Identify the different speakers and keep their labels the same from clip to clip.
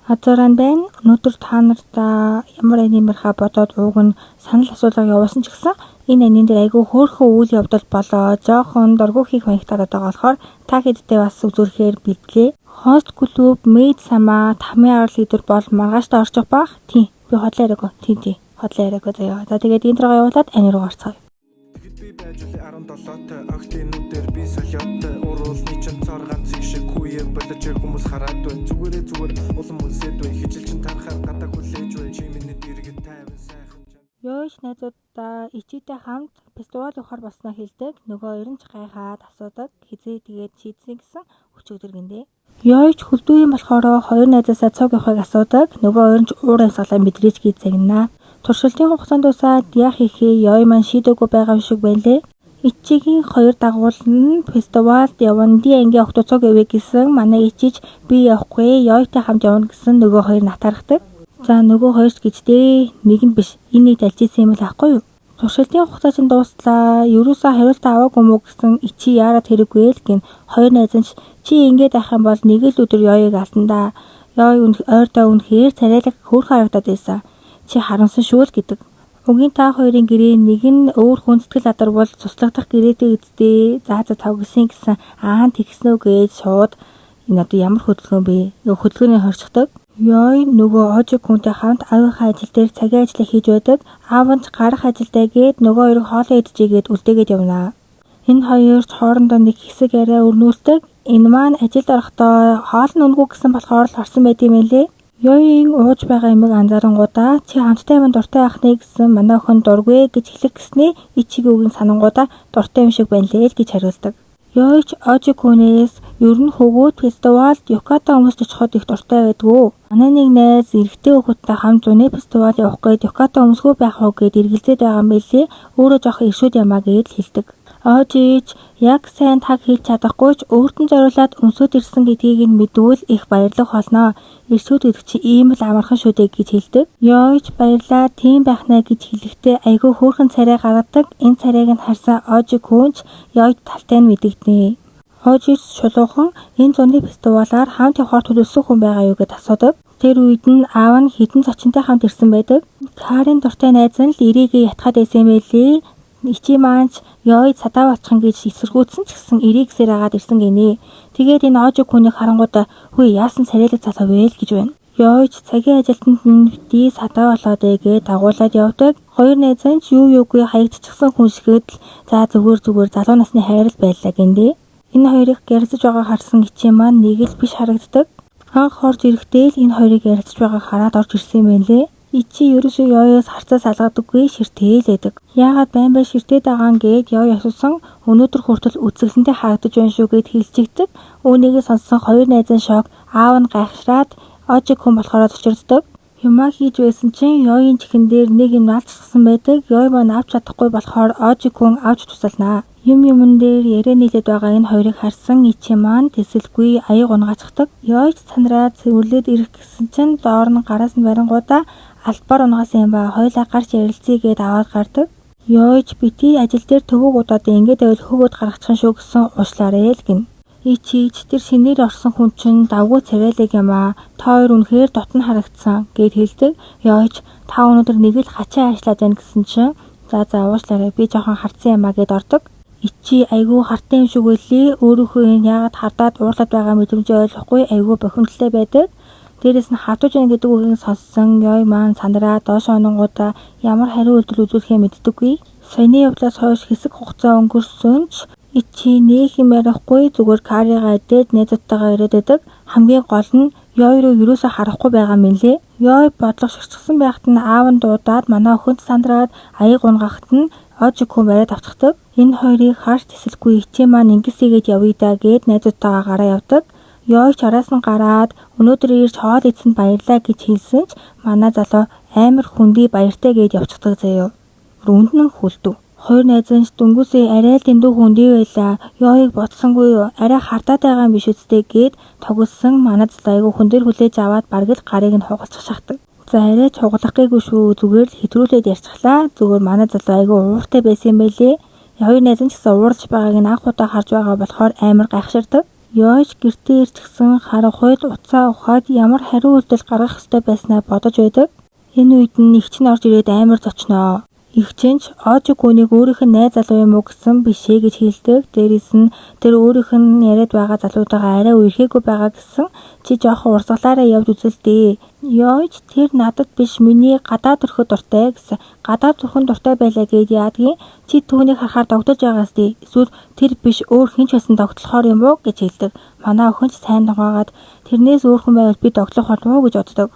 Speaker 1: Азаран байна. Өнөөдөр та нартаа ямар анимерхаа бодоод ууг нь санал асуулга явуулсан ч гэсэн энэ анин дээр айгүй хөөрхөн үйл явдал болоо жоохон дургу хийх маягтай байгаа болохоор та хэдтэй бас үзүүлэхээр бэлдлээ. Host Club Maid Sama тамийн арал лидер бол маргааштай орчих бах. Тийм. Би хотлоо яриаггүй. Тийм тийм. Хотлоо яриаггүй заяа. За тэгээд энэ руу явуулаад ани руу орцгоё.
Speaker 2: Тэгэхэд би байж үлээ 17-той огтын нүдээр би солиотой уруулны чин цор ганцыг шиг хүүе болож хүмүүс хараад байна зүгээрээ зүгээр улам үнсээд байна хижилчин тарахаар гадаа хүлээж байна чи миний дэргэд тайван сайхан.
Speaker 1: Ёош найзуудаа ичитэй хамт фестивал явахар болсноо хэлдэг. Нөгөө хоёр нь ч гайхаад асуудаг. Хизээ тэгээд шийдсэн гэсэн өчигдөр гиндэ. Ёоч хөлдөө юм болохоор хоёр найзаасаа цуг явахыг асуудаг. Нөгөө хоёр нь ч уур амьсгалаа мэдрэж гэж загнаа. Туршилтын хугацаанд дуусаад яах хийхээ Ёо маань шийдээгүй байгаа юм шиг байна лээ. Ичигийн хоёр дагуул нь фестивалд явна. Ди ангийн охтууд цуг явъя гэсэн. Манай ичиж би явахгүй, Ёойтой хамт явна гэсэн нөгөө хоёр натархдаг. За нөгөө хоёр ч гэж дээ. Нэг нь биш. Энэ нэг залж исэн юм л аахгүй юу? Туршилтын хугацаа чинь дууслаа. Ерөөсөө хариултаа аваагүй мүү гэсэн ичи яарад хэрэггүй л гин. Хоёр найз нь чи ингэж авах юм бол нэг л өдөр Ёоёг алдан да. Ёо ойрдоо үнэхээр царайлаг хөөрхөн харагдаад байсан. Чи харамсан шүү л гэдэг. Угийн та хоёрын гэрээ нэг нь өөр хүн сэтгэл адарвал цуслагдах гэрээтэй үсттэй. За за тогсон гэсэн аа тэгсэн үү гэж шууд энэ одоо ямар хөдөлгөөн бэ? Хөдөлгөөний хорчихдог. Ёй нөгөө ожиг хүнтэй хамт аавынхаа ажил дээр цагийн ажлаа хийж байдаг. Аав нь ч гарах ажилдаа гээд нөгөө хоёрыг хоолоо идчихийгээд үлдээгээд явна. Энэ хоёр ч хоорондоо нэг хэсэг яриа өрнүүлдэг. Энэ маань ажилд орохдоо хоол нь үнэгүй гэсэн болохоор л орсон байт юм лээ. Ёён ууж байгаа юмыг анзаарангуудаа чи хамттай юм дуртай байх нэ гэсэн манай охин дургүй гэж хэлэх гэснээ ичиг үгийн санангуудаа дуртай юм шиг байна лээ л гэж хариулдаг. Ёйч ожиг хүнээс ер нь хөгөөд фестивалд юката өмсөж очиход их дуртай байдгүй. Манай нэг найз эрэгтэй хүүхэдтэй хамт зуны фестивал явах гээд юката өмсгөө байх уу гэд эргэлзээд байгаа юм билээ. Өөрөө жоох иршүүд юмаа гээд л хэлдэг. Ожиж яг сайн таг хийж чадахгүй ч өөрт нь зориулаад өмсөд ирсэн гэдгийг нь мэдвэл их баярлах болно. Иршүүд гэдэг чи ийм л амархан шүү дээ гэж хэлдэг. Ёойч баярлаа тийм байх нэ гэж хэлэхдээ айгүй хөөрхөн царай гаргадаг. Энэ царайг нь харсан ожиг хүнч ёойд талтай нь мэдэгдэнэ. Ожиж шулуухан энэ зуны фестивалаар хамт явахаар төлөвлөсөн хүн байгаа юу гэд асуудаг. Тэр үед нь аав нь хэдэн зочинтой хамт ирсэн байдаг. Карын дуртай найз нь л эрийгээ ятгаад байсан юм байлээ. Ичи маань ч ёо садаа болчихно гэж эсэргүүцсэн ч гэсэн эрийгсээр агаад ирсэн гинэ. Тэгээд энэ ожиг хүнийг харангуутаа хүй яасан царайлаг залуу вэ л гэж байна. Ёойч цагийн ажилтнанд нь бити садаа болоод ээ дагуулад явдаг. Хоёр найз нь ч юу юугүй хаягдчихсан хүн шигэд л за зүгээр зүгээр залуу насны хайр л байлаа гиндэ. Энэ хоёрыг ярилцаж байгаа харсан ичи маань нэг л биш харагддаг. Анх орж ирэхдээ л энэ хоёрыг ярилцаж байгааг хараад орж ирсэн юм байна лээ. Ичи ерөөсөө ёоёос харцаа салгадаггүй ширтээл байдаг. Яагаад байн байн ширтээд байгаа юм гээд ёо асуусан өнөөдөр хүртэл үзэсгэлэнтэй харагдаж байна шүү гэд хэлчихдэг. Үүнийгээ сонссон хоёр найз нь шок, аав нь гайхшраад ожиг хүн болохоор цочирддаг. Юмаа хийж байсан чинь ёоён чихэн дээр нэг юм наалдчихсан байдаг. Ёо маань авч чадахгүй болохоор ожиг хүн авч тусалнаа. Юм юмн дээр яриа нийлээд байгаа энэ хоёрыг харсан ичи маань тэсэлгүй аяг унагаачдаг. Ёойч сандраад цэвэрлээд ирэх гэсэн чинь доор нь гараас нь барингуудаа албаар унагаасан юм ба хоёулаа гарч ярилцъя гэд аваад гардаг. Ёойч бити ажил дээр төвөг удаад ингээд байвал хөөгөөд гаргачих шүү гэсэн уушлаарэ л гин. Ичиж тэр шинээр орсон хүн чинь давгүй царайлаг юм аа. Та хоёр үнэхээр дотн харагдсан гэд хэлдэг. Ёойч та өнөөдөр нэг л хачаа аашлаад байна гэсэн чинь за за уушлаарай би жоохон хардсан юм аа гэд ордог. Ичи айгүй хартай юм шиг байлээ. Өөрөөхөө энэ яагаад хардаад уурлаад байгаа мэдрэмжээ ойлгохгүй айгүй бохимдолтой байдаг. Дээрээс нь хардаж байна гэдэг үгийг сонссон ёй маань сандраа доош ононгуудаа ямар хариу үйлдэл үзүүлэхээ мэддэггүй. Саяны явдлаас хойш хэсэг хугацаа өнгөрсөн ч ичи нэх юм ярихгүй зүгээр каригаа идээд найзуудтайгаа ирээд байдаг. Хамгийн гол нь ёй руу ерөөсөө харахгүй байгаа юм лээ. Ёй бодлого ширчихсэн байхад нь аав нь дуудаад манай охинд сандраад аяг унгахад нь ожиг хүн бариад авчихдаг. Энэ хоёрыг харж тэсэлгүй ичи маань ингэсийгээд явъя да гэд найзуудтайгаа гараа явдаг. Ёойч араас нь гараад өнөөдөр ирж хоол идсэнд баярлаа гэж хэлсэн ч манай залуу амар хүндий баяртай гэд явчихдаг заяо. Үнднэн хүлдэв. Хоёр найз нь ч дөнгөсөө арай л дэндүү хүндий байлаа. Ёоёг бодсонгүй юу? Арай хардаад байгаа юм биш үсттэй гэд тоглосон манай залуу айгүй хүн дээр хүлээж аваад бараг л гарыг нь хугалчих шахдаг. За арай ч хугалах гээгүй шүү. Зүгээр л хэтрүүлээд ярьчихлаа. Зүгээр манай залуу айгүй ууртай байсан юм байлээ. Хоёр найз нь ч гэсэн ууралж байгааг нь анх удаа харж байгаа болохоор амар гайхширдаг. Ёож гэртээ ирчихсэн харанхуйд утсаа ухаад ямар хариу үйлдэл гаргах ёстой байснаа бодож байдаг. Энэ үед нь эгч нь орж ирээд амар зочноо. Эгч нь ч Оожиг гүнийг өөрийнх нь найз залуу юм уу гэсэн бишээ гэж хэлдэг. Дээрээс нь тэр өөрийнх нь яриад байгаа залуутайгаа арай үерхээгүй байгаа гэсэн чи жоохон урсгалаараа явж үзэл дээ. Ёож тэр надад биш миний гадаад төрөхөд дуртай гэсэн. Гадаад төрхөн дуртай байлаа гээд яадгийн чи түүнийг харахаар догдолж байгаас дээ. Эсвэл тэр биш өөр хэн ч байсан догдлохоор юм уу гэж хэлдэг. Манай охин ч сайн дугаагаад тэрнээс өөр хүн байвал би догдлох болов уу гэж боддог.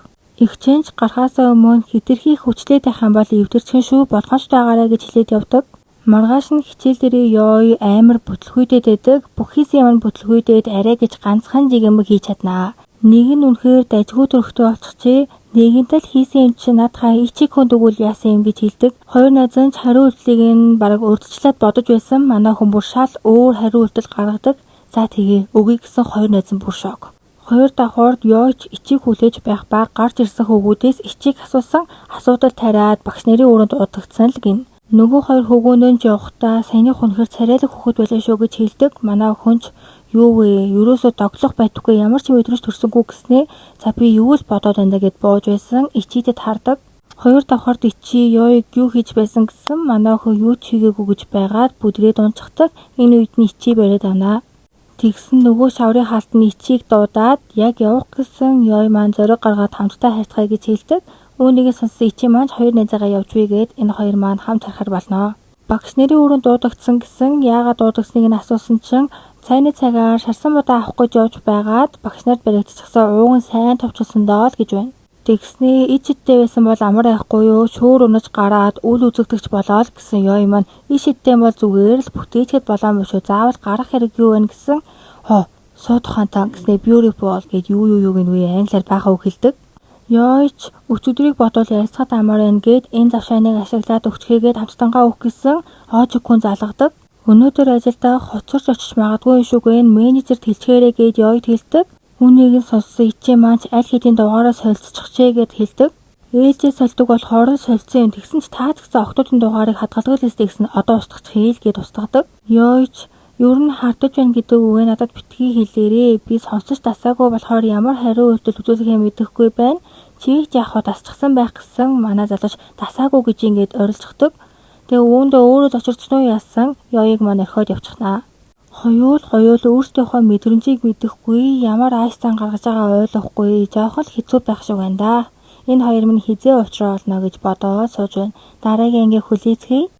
Speaker 1: Эгч нь ч гарахаасаа өмнө хэтэрхий хүчлээд байх юм бол эвдэрчих нь шүү болгоомжтой байгаарай гэж хэлээд явдаг. Маргааш нь хичээл дээрээ ёо амар бүтлгүйдээд байдаг. Бүх хийсэн юм нь бүтлгүйдээд арай гэж ганцхан жигэмэг хийж чаднаа. Нэг нь үнэхээр дажгүй төрхтэй болчихжээ. Нэгэнтэл хийсэн юм чинь наадхаа ичиг хүнд өгвөл яасан юм гэж хэлдэг. Хоёр найз нь ч хариу үйлдлийг нь бараг урьдчилаад бодож байсан. Манай хүн бүр шал өөр хариу үйлдэл гаргадаг. За тэгээ өгье гэсэн хоёр найз нь бүр шок. Хоёр давхард ёоч ичиг хүлээж байх ба гарч ирсэн хөвгүүдээс ичиг асуусан асуудал тариад багш нарын өрөөнд удагдсан л гинэ. Нөгөө хоёр хөвгүүн нь ч явахдаа саяных үнэхээр царайлаг хүүхэд байлаа шүү гэж хэлдэг. Манай охин ч юу вэ? Ерөөсөө доглох байтугай ямар ч мэдрэмж төрсөнгүй гэснээ. За би юу л бодоод байна да гэд бууж байсан. Ичидэд хардаг. Хоёр давхард ичи ёоёг юу хийж байсан гэсэн манай охин юу ч хийгээгүй гэж байгаад бүдрээд унцгадаг. Энэ үед нь ичи бариад авнаа. Тэгсэн нөгөө шаврын хаалт нь ичийг дуудаад яг явах гэсэн ёо маань зориг гаргаад хамтдаа харьцгаая гэж хэлдэг. Үүнийг сонссон ичи маань хоёр найзаагаа явж буй гээд энэ хоёр маань хамт харахар болно. Багш нарын өрөөнд дуудагдсан гэсэн яагаад дуудагдсныг нь асуусан чинь цайны цагаар шарсан будаа авах гэж явж байгаад багш нарт баригдчихсан ууган сайн товчулсан доо л гэж байна. Тэгснээ ич идтэй байсан бол амар байхгүй юу шүүр унаж гараад үл үзэгдэгч болоо л гэсэн ёо маань иш идтэй бол зүгээр л бүтээчгэд болоо юм шүү. Заавал гарах хэрэг юу вэ гэсэн хоо суудахантаа гэснээ beautiful гэд юу юу юу гэнэ англиар баахан үг хэлдэг. Ёоч өчигдрийг бодвол ярилцахад амар байна гэд энэ завшааныг ашиглаад өгчгээгээд хамттангаа өгөх гэсэн оожиг хүн залгадаг. Өнөөдөр ажилдаа хоцорч очиж магадгүй юм шүү гэн менежерт хэлчихээрэй гэд ёойд хэлдэг. Үүнийг нь сонссон ичээ маань ч аль хэдийн дугаараа солилцчихжээ гэд хэлдэг. Ээлжээ сольдог болохоор солилцсон юм. Тэгсэн ч таа ч гэсэн охтуудын дугаарыг хадгалдаг л өстэй гэсэн одоо устгах хийл гэд устгадаг. Ёойч ер нь хардаж байна гэдэг үгээ надад битгий хэлээрээ. Би сонсож дасаагүй болохоор ямар хариу үйлдэл үзүүлэхээ мэдэхгүй байна. Чийг ч яах вэ дасчихсан байх гэсэн манай залууч дасаагүй гэж ингээд орилцохдаг. Тэгээ үүндээ өөрөө зочирдсон уу яасан ёоёг маань орхиод явчихнаа. Хоёул өөрсдийнхөө мэдрэмжийг мэдэхгүй ямар ааш зан гаргаж байгаа ойлгохгүй жоохон л хэцүү байх шиг байна да. Энэ хоёр минь хэзээ уулзраа олно гэж бодоод сууж байна. Дараагийн ангийг хүлээцгээе.